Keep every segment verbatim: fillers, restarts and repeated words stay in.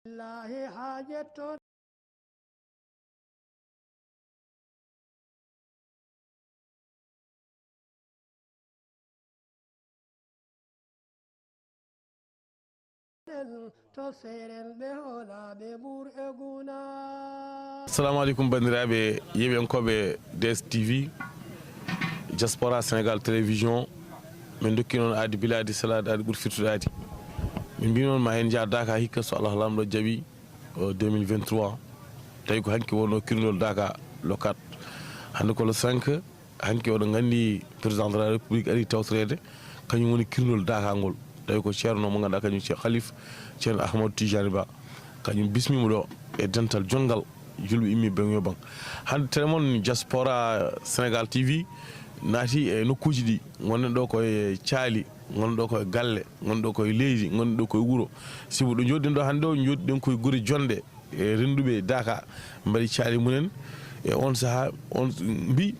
Billahi haa jetton. To seerenɓe hoolaaɓe buur e guna. Assalamu aleykum, banndiraaɓe yeɓiyankooɓe D S T V, Diaspora Sénégal Télévision. Min ndokki noon aadi bilaadi salaade aadi ɓuri firtude aadi. Min mbii noon ma en njah Daaka hikka so Allah Laamɗo jaɓi, o deux mille vingt-trois. Tawi ko hanki wonno kirnol Daaka le quatre. Hannde ko le cinq. Hanki oɗon nganndi président de la république ari tawtoreede, kañum woni kirnol Daaka ngol. Tawi ko ceerno mo ngannduɗaa kañum ce-, Khalif, ceerno Ahmadou Tidiane Ba. Kañum bismiima ɗo e dental jonngal julɓe immi beŋ yo baŋ. Hannde tere mon Diaspora Sénégal T V naati e nokkuuji ɗi. Ngonɗen ɗo ko e caali, ngonɗen ɗo ko e galle, ngonɗen ɗo ko e leydi, ngonɗen ɗo ko e wuro. Sibu ɗo njooɗiɗen ɗo hannde o, njooɗiɗen ko e gure jonɗe e rennduɓe Daaka mbaɗi caali mumen. E on sahaa, on mbi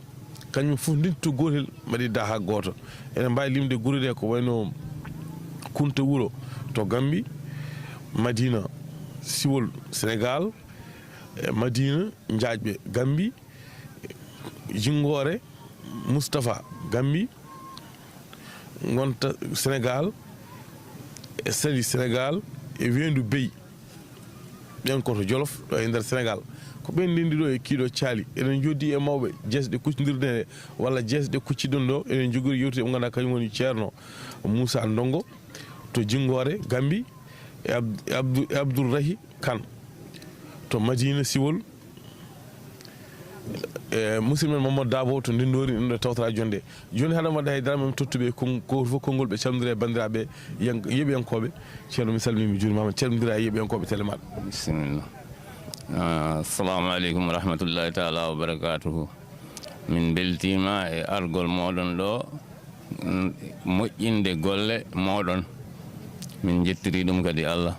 kañum fof ndentito gootel mbaɗi Daaka gooto. Eɗen mbaawi limde gure ɗe ko wayno Kunta Wuro to Gambi, Madina Siwol Senegaal, e Madina Njaajɓe Gambi, Jinngoore Mustapha Gambi, ngonta Senegaal, e Sali Senegaal, e Weendu Bey. Ɓen ko to Jolof, ɗo e nder Senegaal. Ko ɓen ndenndi ɗo e kiiɗo caali. Eɗen njooɗii e mawɓe, jeesɗe kuccondirɗe walla jeesɗe kucciɗon ɗo. Eɗen njogori yewtude mo ngannduɗaa kañum woni Ceerno Muusa Ndonngo to Jinngoore, Gambi, e Ab-, e Abdu-, e Abdul Rahi Kan to Madina Siwol, e musidɗo men Mamadou Dabo to Ndenndoori, ɗum ɗo tawtoraa jonnde. Jooni, haɗa waɗa hay dara, min tottuɓe kon-, ko fof konngol, ɓe calmondira e banndiraaɓe yan-, yeɓiyankooɓe. Ceerno, mi salmii, mi juuriima, ma calmondira e yeɓiyankooɓe télé maaɗa. Bisimilla. Ah, assalamu aleykum wa rahmatullahi taala wa barakatuhu. Min mbeltiima e argol mooɗon ɗo, mm, moƴƴinde golle mooɗon. Min njettirii ɗum kadi Allah.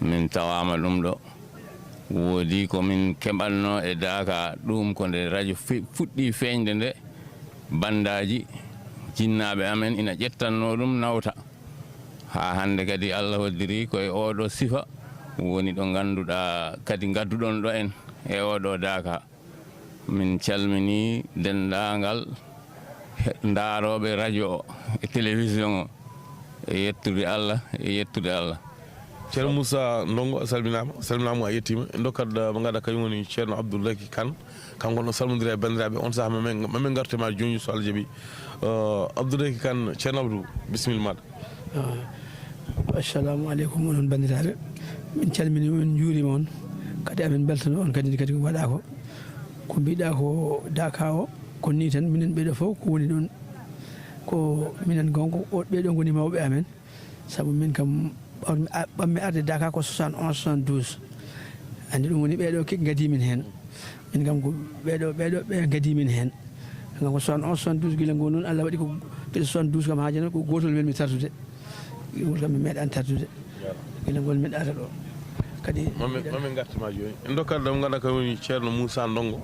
Min tawaama ɗum ɗo. Woodi ko min keɓatno e Daaka, ɗum ko nde rajo fe-, fuɗɗi feeñde nde, bandaaji, jinnaaɓe amen ina ƴettanno ɗum nawta. Haa hannde kadi Allah hoddiri ko e oɗo sifa woni ɗo ngannduɗaa kadi ngadduɗon ɗo en e oɗo Daaka. Min calminii denndaangal he-, ndaarooɓe rajo o e télévision o, e yettude Allah, e yettude Allah. Ceerno Moussa Ndongo, a salminaama, salminaama, a yettiima. En ndokkat, eh, mo ngannduɗaa kañum woni Ceerno Abdoul Raky Kane. Kanko no salmondira e banndiraaɓe on sahaa, ma men, ma men ngartu e maa jooni so Allah jaɓi. Eh, Abdoul Raky Kane, Ceerno Abdou, bisimilla maaɗa. Ah, assalamu aleykum, onon banndiraaɓe. Min calminii on, min njuuriima on. Kadi amin mbeltano on kadi, kadi ko waɗaa ko. Ko mbiɗaa ko Daaka o, ko nii tan, minen ɓeɗo fof ko woni ɗon. Ko minen gonga, o, ɓeɗo ngoni mawɓe amen. Sabu min kam, ɓawmi a-, ɓammi arde Daaka ko soixante et onze, soixante-douze. Anndi ɗum woni ɓeɗo ke-, ngadii min heen. Min kam ko ɓeɗo, ɓeɗo, ɓe ngadii min heen. Min kam ko soixante et onze, soixante-douze, gila ngol noon Allah waɗi ko gila soixante-douze kam haa jooni ko gootol welmi tardude. Gila ngol kam mi meeɗaani tardude. Gila ngol mi ɗaata ɗo. Kadi mamin, mamin ngarti ma jooni. En ndokkat ɗo mo ngannduɗaa kañum woni Ceerno Moussa Ndongo.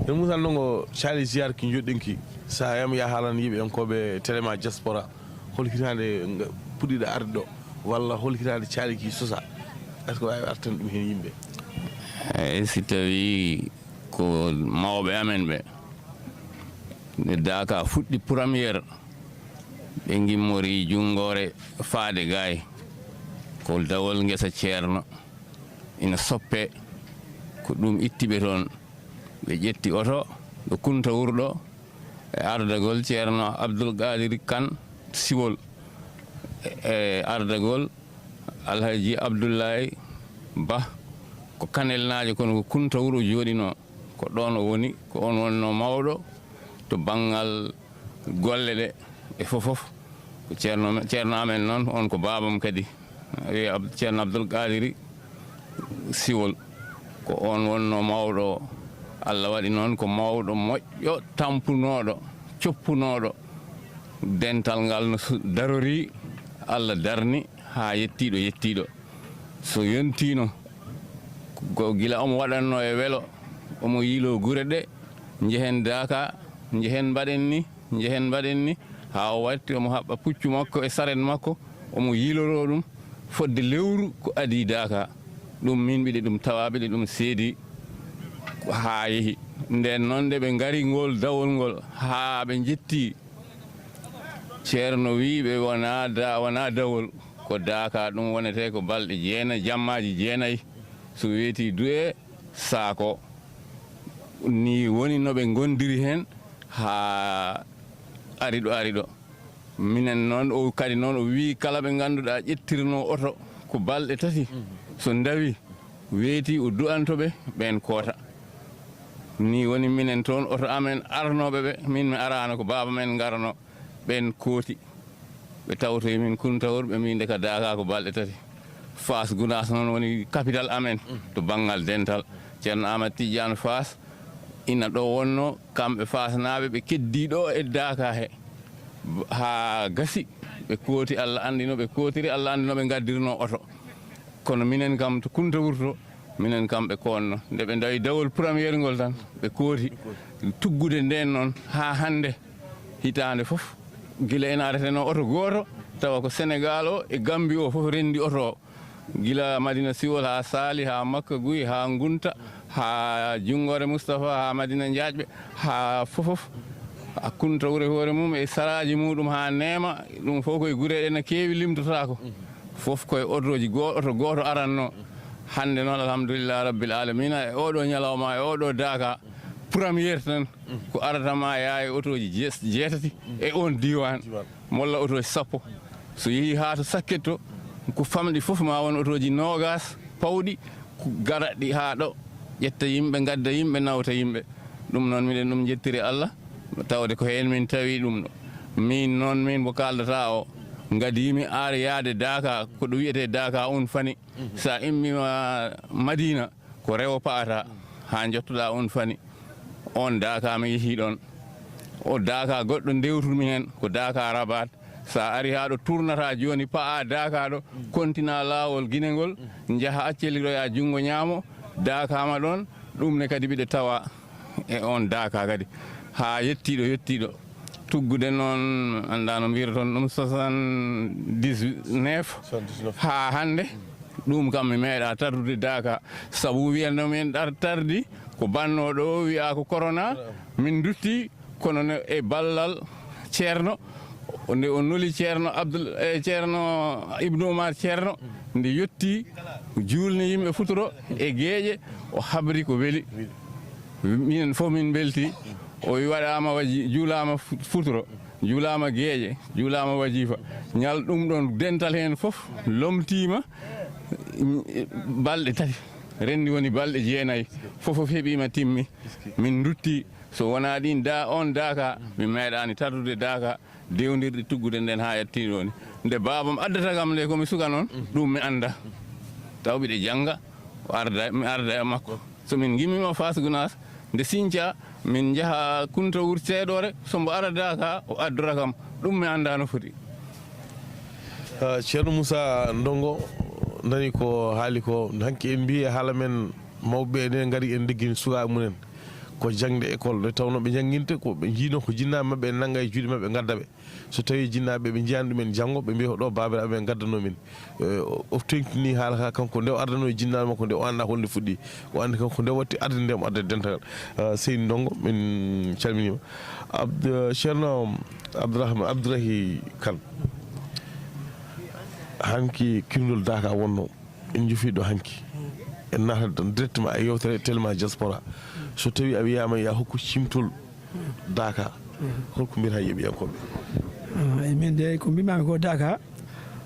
Ceerno Moussa Ndongo, caali ziyaar ki njoɗɗen ki. So a yam ya haalan yeɓiyankooɓe télé ma diaspora. Hol hitaande nga puɗɗiɗa arde ɗo? Walla hol hitaande caali ki sosa? Est-ce que waawi artan ɗum heen yimɓe? Eey, si tawii ko mawɓe amen ɓe, nde Daaka fuɗɗi première, ɓe ngimmorii junngoore faade gaay, ko dawol ngesa Ceerno ina soppee, ko ɗum itti ɓe toon. Ɓe ƴetti oto ɗo Kunta Wuro, e ardagol Ceerno Abdul Qaadir Kan Siwol, e ardagol Alhaji Abdullahi Ba, ko Kanelnaajo, kono ko Kunta Wuro jooɗinoo. Ko ɗoon o woni, ko oon wonnoo mawɗo to banngal golle ɗe e fof fof. Ko ceerno me-, ceerno amen noon, oon ko baabam kadi. Wiye Ab-, Ceerno Abdul Qaadiri Siwol. Ko oon wonnoo mawɗo o. Allah waɗi noon ko mawɗo moƴƴo, tampunooɗo, coppunooɗo. Dental ngal no su-, darorii, Allah darni haa yettii ɗo yettii ɗo. So yontiino, ko gila omo waɗatnoo e welo, omo yiiloo gure ɗe, njehen Daaka, njehen mbaɗen ni, njehen mbaɗen ni, haa o watti omo haɓɓa puccu makko e saret makko, omo yiiloroo ɗum fodde lewru ko adii Daaka. Ɗum min mbiɗe ɗum tawa, mbiɗe ɗum seedi haa yehi. Nden noon, nde ɓe ngari ngol dawol ngol, haa ɓe njetti, Ceerno wii ɓe wonaa da-, wonaa dawol, ko daaka, ɗum wonetee ko balɗe jeenayi, jammaaji jeenayi, so weetii du'e saako. Ni woni no ɓe ngondiri heen haa ari ɗo, ari ɗo. Minen noon, o kadi noon, o wii kala ɓe ngannduɗaa ƴettirnoo oto ko balɗe tati, so ndawi, weeti o du'anto ɓe, ɓeen koota. Ni woni minen toon, oto amen arnooɓe ɓe, min mi araano, ko baaba men ngarno, ɓeen kooti. Ɓe tawtoyi min Kuntawur, ɓe mbii nde ka daaka ko balɗe tati. Faas Gunaas noon woni capital amen to banngal dental. Ceerno Aamadu Tijjaan Faas ina ɗo wonno, kamɓe Faasnaaɓe, ɓe keddii ɗo e daaka he. Haa gasi, ɓe kooti, Allah anndi no ɓe kootiri, Allah anndi no ɓe ngaddirnoo oto. Kono minen kam to Kuntawur to, minen kam ɓe koonno. Nde ɓe ndawi dawol première ngol tan, ɓe kooti tuggude ndeen noon haa hannde, hitaande fof. Gila en aretenoo oto gooto, tawa ko Senegaal o e Gammbi o fof renndi oto o. Gila Madina Siwol haa Saali, haa Makka Guy, haa Ngunta, haa Junngoore Mustapha, haa Madina Njaajɓe, haa fofof. A Kunta wuro hoore mum e saraaji muɗum haa Neema, ɗum fof koye gureeɗe ene keewi, limtotaako. Fof koye otooji goo-, oto gooto aranno. Hannde noon, alhamdulillah rabbil alamina, e oɗo ñalawma, e oɗo daaka, première tan, ko arata ma yaa e otooji jees-, jeetati e oon diiwaan. Molla otooji sappo. So yehii haa to Sakket to, ko famɗi fof ma won otooji noogaas pawɗi, ko garaɗi haa ɗo, ƴetta yimɓe, ngadda yimɓe, nawta yimɓe. Ɗum noon, miɗen ɗum njettiri Allah, tawde ko heen min tawi ɗum ɗo. Miin noon, miin mo kaaldata o, ngadiimi ar yaade Daaka, ko ɗo wiyetee Daaka un fani. So a immiima Madina, ko rewo pa'ata haa njottoɗaa on fani. On daaka mi yehii ɗon. O daaka goɗɗo ndewtumi heen, ko daaka Rabat. So a ari haa ɗo tournata jooni, pa'a daaka ɗo, kontina laawol Gine ngol, njaha acceliroya junngo ñaamo, daaka ma ɗon, ɗum ne kadi mbiɗa tawa e on daaka kadi. Haa yettiiɗo, yettiiɗo. Tuggude noon, anndaa no mbiyrton ɗum, soixante-dix-neuf haa hannde, ɗum kam mi meeɗa tardude daaka. Sabu wiyatno min ɗar tardi, ko bannooɗo o wiya ko corona, min ndutti, kono ne e ballal Ceerno, nde o nuli Ceerno Abdul, e Ceerno Ibnu Umar Ceerno, nde yotti, juulni yimɓe futuro e geeƴe, o habri ko weli. Minen fof min mbelti. O wi waɗaama waji-, juulaama fu-, futuro, juulaama geeƴe, juulaama wajifa. Ñal ɗum ɗon dental heen fof lomtiima, balɗe tati. Renndi woni balɗe jeenayi. Fof fof heɓiima, timmi. Min ndutti, so wonaa ɗin da-, on daaka, min meeɗaani tardude daaka. Dewndirɗi tuggude nden haa yettii ɗo ni. Nde baabam addata kam nde, ko mi suka noon, ɗum mi annda. Taw mbiɗa jannga, o arda, mi arda e makko. So min ngimmiima Faas Gunaas, nde sinca, min njaha Kunta Wuro Seeɗoore, so mbo ara daaka, o addora kam. Ɗum mi annda no foti. Ah, Ceerno Moussa Ndongo, nani ko haali ko, hanki en mbiyi e haala men mawɓe ɓe ne ngari en ndeggini sukaaɓe mumen. Ko jaŋde école, nde tawnoo ɓe njannginta, ko ɓe njiinoo ko jinnaaɓe maɓɓe en nannga e juuɗe maɓɓe, ngadda ɓe. So tawii jinnaaɓe ɓe njiyaani ɗumen janngo, ɓe mbiya ko ɗo baabiraaɓe men ngaddanoo min. Eh, o, o teŋtini haala ka, kanko nde o ardanoo e jinnaaɓe makko nde, o anndaa hol nde fuɗɗi. O anndi kanko nde watti arde nde, mo arde dental. Ah, Seydi Ndongo, min calminiima. Abd-, Ceerno Abdourahma-, Abdourahi Kane. Hanki kirndol daaka wonnoo. En njofii ɗo hanki. En naata directement e yewtere Telma Diaspora. So tawii a wiyaama ya hokku cimtol daaka, holko mbiyata yeɓiyankooɓe? Ah, e min de, ko mbimaami ko daaka,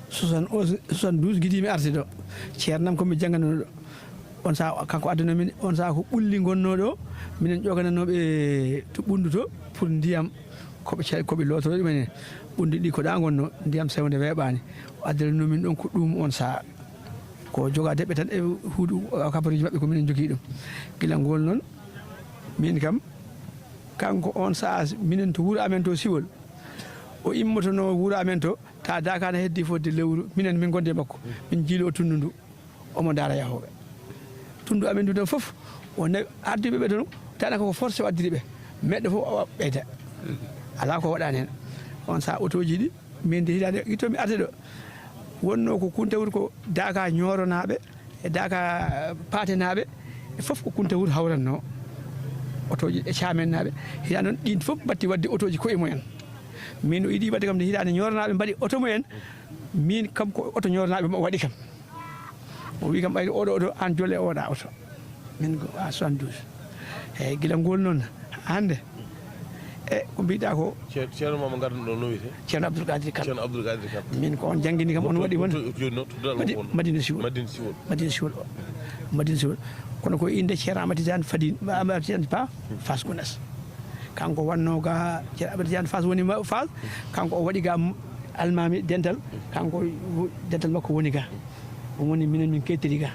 soixante-onze, soixante-douze ngidiimi arde ɗo. Ceernam ko mi jannganoo ɗo. On saha kanko addanoo min, on saha ko ɓulli ngonnoo ɗo, minen ƴogananooɓe to Ɓunndu to pour ndiyam, ko ɓe ca-, ko ɓe lootoro ɗumen en. Ɓunndu ɗi ko ɗa ngonnoo, ndiyam sewnde weeɓaani. O addananoo min ɗon ko ɗum on saha. Ko jogaade ɓe tan e huudu, kabaruuji maɓɓe ko minen njogii ɗum. Gila ngol noon, min kam, kanko on saha minen to wuro amen to Siwol, o immotonoo wuro amen to, ta daaka na heddii fodde lewru, minen min ngondi e makko, min njiiloo tunndu ndu. Omo ndaara yahooɓe. Tunndu amen ndu ɗon fof, o nawi ardiiɓe ɓe ɗon, daanaka ko forcé o addiri ɓe. Meɗɗo fof o ɓeyda. Alaa ko waɗaani heen. On saha otooji ɗi, min de hitaande itto mi arde ɗo. Wonnoo ko Kunta Wuro ko daaka ñooronaaɓe, E Daaka Paatenaaɓe, e fof ko Kunta Wuro hawranno. Otooji e Caamennaaɓe, hitaande noon, ɗiin fof mbatti waɗde otooji koye mumen. Min o yiɗi waɗde kam nde hitaande Ñooranaaɓe mbaɗi oto mumen, min kam ko oto Ñooranaaɓe mo waɗi kam. O wi kam, "Ɓayde oɗo oto, aan jolle oɗa oto." Min ko a soixante-douze. Eeyi, gila ngool noon, hannde, e ko mbiɗa ko, Ce-, Ceerno Maama Ngarno ɗo no wiyetee? Ceerno Abdoul Kadir Kane. Ceerno Abdoul Kadir Kane. Min ko on janngini kam, on waɗi won. To, to, to, to, to, Madi-, to, Madina Siwol. Madina Siwol. Madina Siwol. Madina Siwol. Kono ko innde Ceerno Amadou Tidiane Fadi, Amadou Tidiane Ba, Fass Gounass. Kanko wonno ga, Ceerno Amadou Tidiane Fass woni ma-, Fass. Kanko o waɗi ga m-, almaami dental. Kanko wo-, dental makko woni ga. Ɗum woni minen min kettiri ga.